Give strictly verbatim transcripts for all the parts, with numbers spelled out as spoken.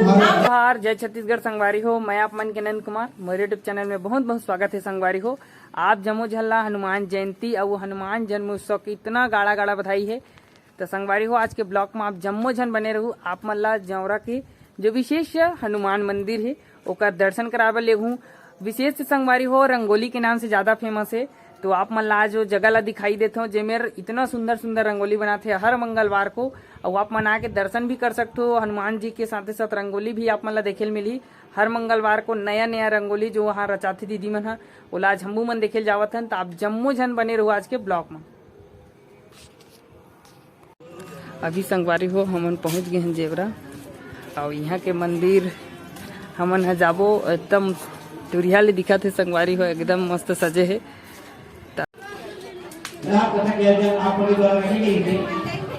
जोहार, जय छत्तीसगढ़ संगवारी हो। मैं आप मन के नंद कुमार, मोर YouTube चैनल में बहुत बहुत स्वागत है संगवारी हो। आप जम्मो झन ला हनुमान जयंती अउ हनुमान जन्मोत्सव के इतना गाड़ा गाड़ा बधाई है। तो संगवारी हो, आज के ब्लॉग में आप जम्मो झन बने रहू। आप मन ला जौरा के जो विशेष हनुमान मंदिर है, ओकर दर्शन कराए बर लेगहूँ। विशेष संगवारी हो, रंगोली के नाम से ज़्यादा फेमस है। तो आप मन ला आज वो जगह ला दिखाई देत हूँ, जेमेर इतना सुंदर सुंदर रंगोली बनाथे हर मंगलवार को। अउ आप मन आके दर्शन भी कर सकते हो हनुमान जी के, साथे साथ रंगोली भी आप मन ला देखे ल मिलही। हर मंगलवार को नया नया रंगोली जो वहाँ रचाथे दीदी मन ह, ओला आज हमू मन देखे ल जावत हन। तो आप जम्मो झन बने रहू आज के ब्लॉग में। अभी संगवारी हो, हमन पहुंच गए हैं जेवरा, और यहाँ के मंदिर हमन ह जाबो। एकदम टुरिया ले दिखत है संगवारी हो, एकदम मस्त सजे है। त- राम कथा के आयोजन आप लोगों द्वारा रखी गई है।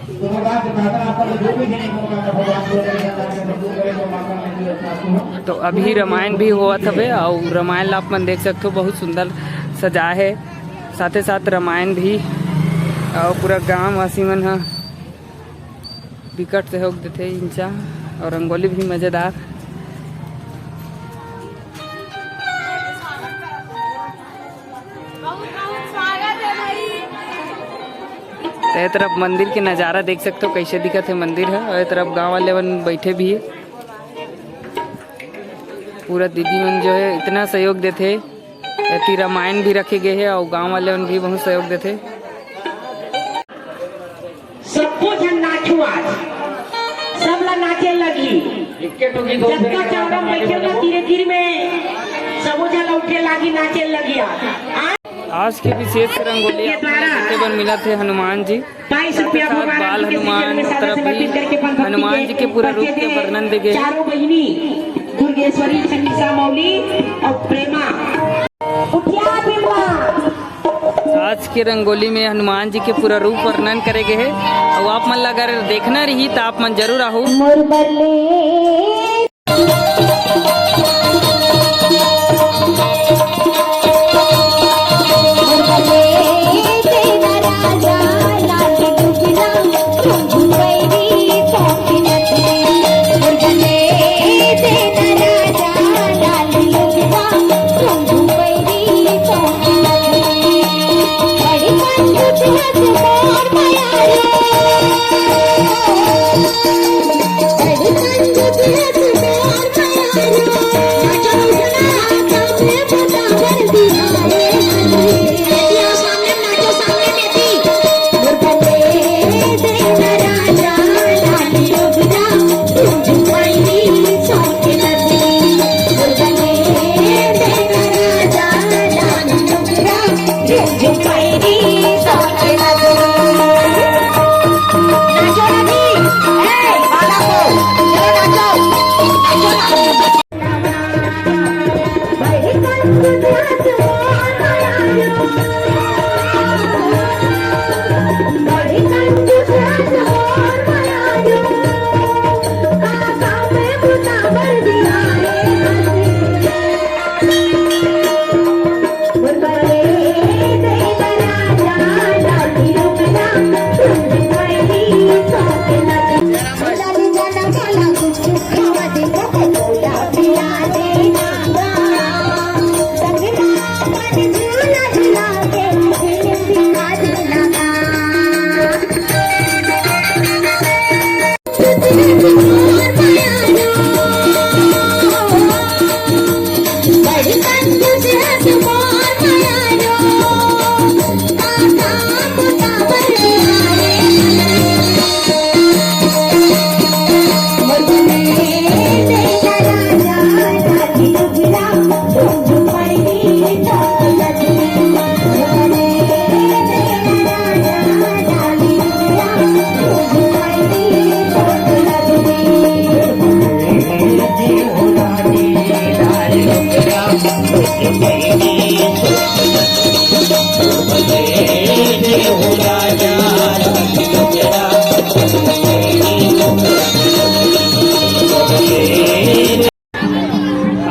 तो भगवान से प्रार्थना, आप लोग जो भी जने को माता भगवान को लेकर जाता है, तो भगवान को माता मंदिर रखना आपको। तो अभी रामायण भी होवत हवे, और रामायण ला आप मन देख सकते हो, बहुत सुंदर सजा है। साथे साथ रामायण भी, और पूरा गांव वासी मन ह बिकट सहयोग देथे इंचा, और रंगोली भी मजेदार। तो ये तरफ मंदिर के नजारा देख सकते हो, कैसे दिखत है मंदिर है, और ये तरफ गांव वाले मन बैठे भी है। पूरा दीदी मन जो है इतना सहयोग देथे। एती रामायण भी रखे गए है और गांव वाले मन भी बहुत सहयोग देथे। सबको झन नाचो आज, सब ला नाचे लगी। इक्के ठो गीत और जतका फिर चौरा बैठे ला तीरे तीर में, सबो झन ला उठे लागी, नाचे लगी आज। आज आज के विशेष रंगोली आप मन ला देखे बर मिलत हे हनुमान जी। बाईस रुपया भगवान बाल हनुमान तरफ भी हनुमान जी के पूरा रूप के वर्णन दे गए। चारों बहिनी दुर्गेश्वरी, चंद्रिका मौली और प्रेमा। उठिया भीमला। आज के रंगोली में हनुमान जी के पूरा रूप वर्णन करे गए हे। और आप मन ला अगर देखना रही तो आप मन जरूर आहू। मोर बल्ले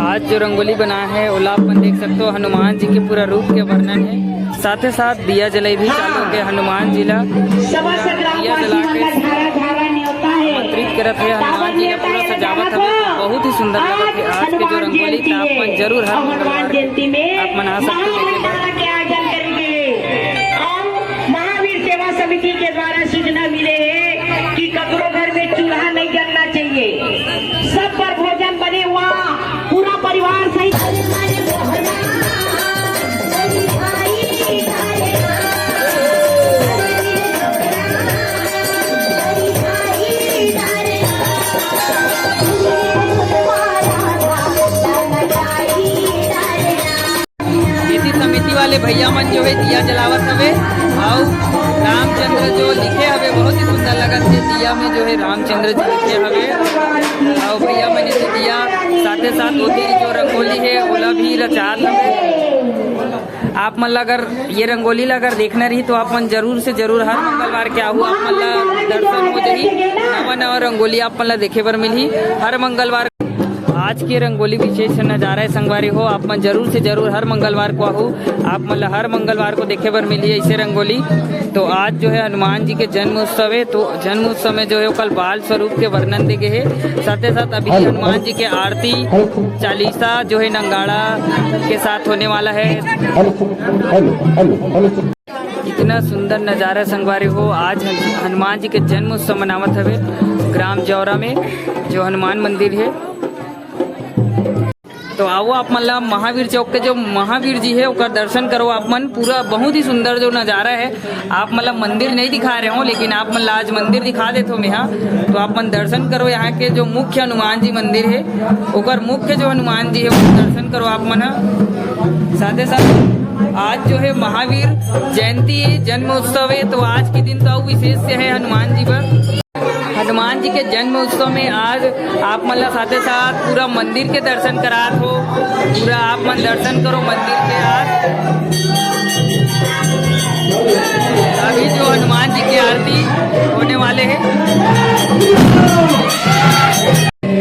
आज जो रंगोली बना है, ओला अपन देख सकते हो, हनुमान जी के पूरा रूप के वर्णन है। साथ ही साथ दिया जलाई भी चालू हो गया हनुमान जी ला। दिया जला के आमंत्रित रथे, हनुमान जी ला पूरा सजावत हवे, तो बहुत ही सुंदर लगत हे आज के जो रंगोली। तो आप मन जरूर हर मंगलवार आप मन आ सकते हो देखे बर। महावीर सेवा समिति के द्वारा सूचना मिले हे कि ककरो घर में चूल्हा नहीं जलना चाहिए, सब पर भोजन बने हुआ, पूरा परिवार सहित। एती समिति वाले भैया मन जो हे दिया जलावत हवे, अउ रामचंद्र जो लिखे हवे, बहुत ही सुंदर लगत हे। दिया में जो हे रामचंद्र जी लिखे हवे, अउ भैया मन एती दिया, साथे साथ ओती जो रंगोली हे, ओला भी रचात हवे। आप मन ला अगर ये रंगोली ला अगर देखना रही, तो आप मन जरूर से जरूर हर मंगलवार के आहू, आप मन ला दर्शन हो जाही, नवा नवा रंगोली आप मन ला देखे बर मिलही हर मंगलवार। आज के रंगोली विशेष नजारा हे संगवारी हो, आप मन जरूर से जरूर हर मंगलवार को आहू, आप मन ला हर मंगलवार को देखे बर मिलही ऐसे रंगोली। तो आज जो हे हनुमान जी के जन्म उत्सव हे, तो जन्म उत्सव में जो हे ओकर बाल स्वरूप के वर्णन दे गे हे, साथे साथ अभी हनुमान जी के आरती, चालीसा जो हे नगाड़ा के साथ होने वाला हे। इतना सुंदर नजारा संगवारी हो, आज हन-, हनुमान जी के जन्म उत्सव मनावत हवे ग्राम जौरा में, जो हनुमान मंदिर हे। तो आओ, आप मन ला महावीर चौक के जो महावीर जी हे, ओकर दर्शन करो आप मन। पूरा बहुत ही सुंदर जो नजारा हे। आप मन ला मंदिर नहीं दिखा रहे हो, लेकिन आप मन ला आज मंदिर दिखा देथो मेहा। तो आप मन दर्शन करो यहाँ के जो मुख्य हनुमान जी मंदिर हे, ओकर मुख्य जो हनुमान जी हे, ओकर दर्शन करो आप मन ह। साथे साथ आज जो हे महावीर जयंती हे, जन्म उत्सव हे, तो आज के दिन तो अउ विशेष हे हनुमान जी बर। हनुमान जी के जन्म उत्सव में आज आप मन ला साथे साथ पूरा मंदिर के दर्शन करात हो, पूरा आप मन दर्शन करो मंदिर के आज। अभी जो हनुमान जी की आरती होने वाले हैं,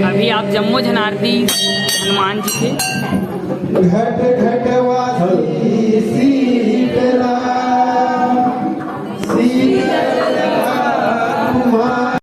अभी आप जम्मो झन आरती हनुमान जी के। घट घट वासी शीतला, शीतला कुमार।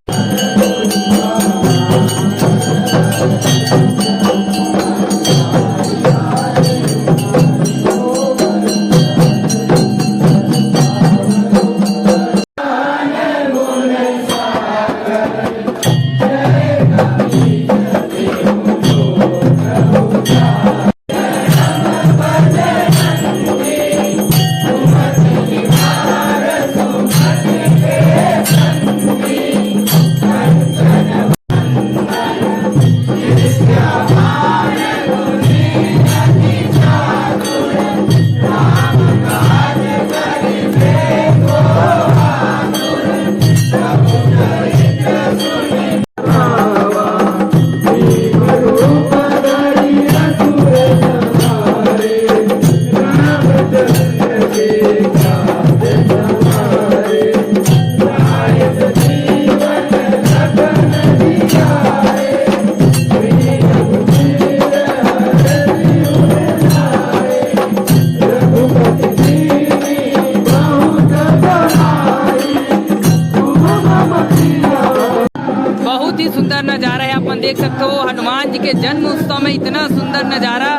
बहुत ही सुंदर नजारा है, आप मन देख सकते हो हनुमान जी के जन्म उत्सव में इतना सुंदर नजारा।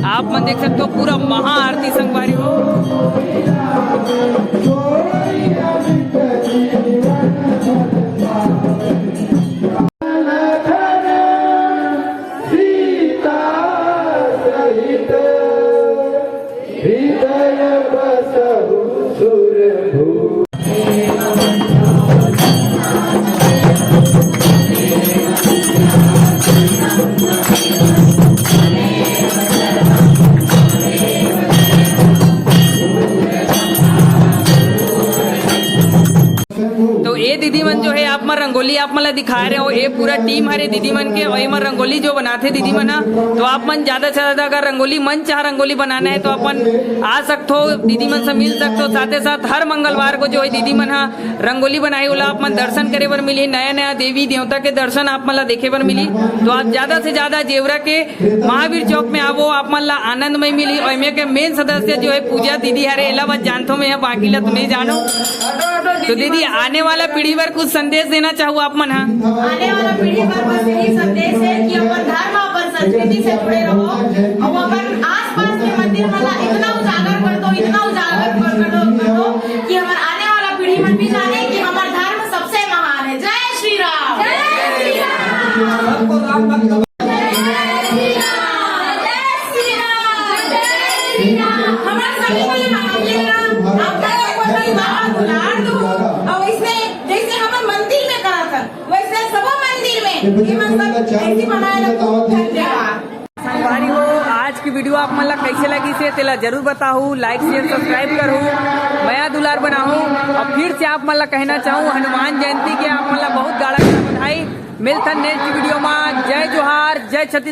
आप मन देख सकते हो पूरा महाआरती संगवारी हो। सीता सहित हृदय बसहु सुरभूप। तो ये दीदी मन जो है आप मन रंगोली आप मन ला दिखा रहे हो, ये पूरा टीम हरे दीदी मन के, और ये मन रंगोली जो बनाते दीदी मन ह, तो आप मन ज्यादा से ज्यादा अगर रंगोली मंच ह रंगोली बनाना है तो अपन आ सकते हो, दीदी मन से मिल सकते हो। साथे साथ हर मंगलवार को जो है दीदी मन ह रंगोली बनाई, ओला आप मन दर्शन करे बर मिली, नया नया देवी देवता के दर्शन आप मन ला देखे बर मिली। तो आप ज्यादा से ज्यादा जेवरा के महावीर चौक में आवो, आप मन ला आनंदमय मिली। और एमे के मेन सदस्य जो है पूजा दीदी हरे, एला बस जानथो मैं, बाकी ला तो नहीं जानो। तो दीदी, आने वाला पीढ़ी बर कुछ संदेश देना चाहू आप मन हा? आने वाला पीढ़ी बर बस यही संदेश है कि अपन धर्म, अपन संस्कृति से जुड़े रहो और अपन आसपास के मंदिर मन ला इतना उजागर कर दो, इतना उजागर कर, कर दो, कर दो कि हमार आने वाला पीढ़ी मन भी जाने कि हमार धर्म सबसे महान है। जय श्री राम। जय श्री राम। जय श्री राम। जय श्री राम। जय श्री राम। हमार सभी मन ला आप मन ला बहुत बहुत दुलार दो। और इसमें जैसे हमन मंदिर में करत हन, वैसे सबो मंदिर में ये मन सब ऐसी मनाए ला। धन्यवाद। संगवारी हो, आज की वीडियो आप मन ला कैसे लगिस हे, तेला जरूर बताहू। लाइक, शेयर, सब्सक्राइब करहू, मया दुलार बनाहू। और फिर से आप मन ला कहना चाहूँ, हनुमान जयंती के आप मन ला बहुत गाड़ा गाड़ा बधाई। मिलथन नेक्स्ट वीडियो में। जय जोहार, जय छत्तीसगढ़।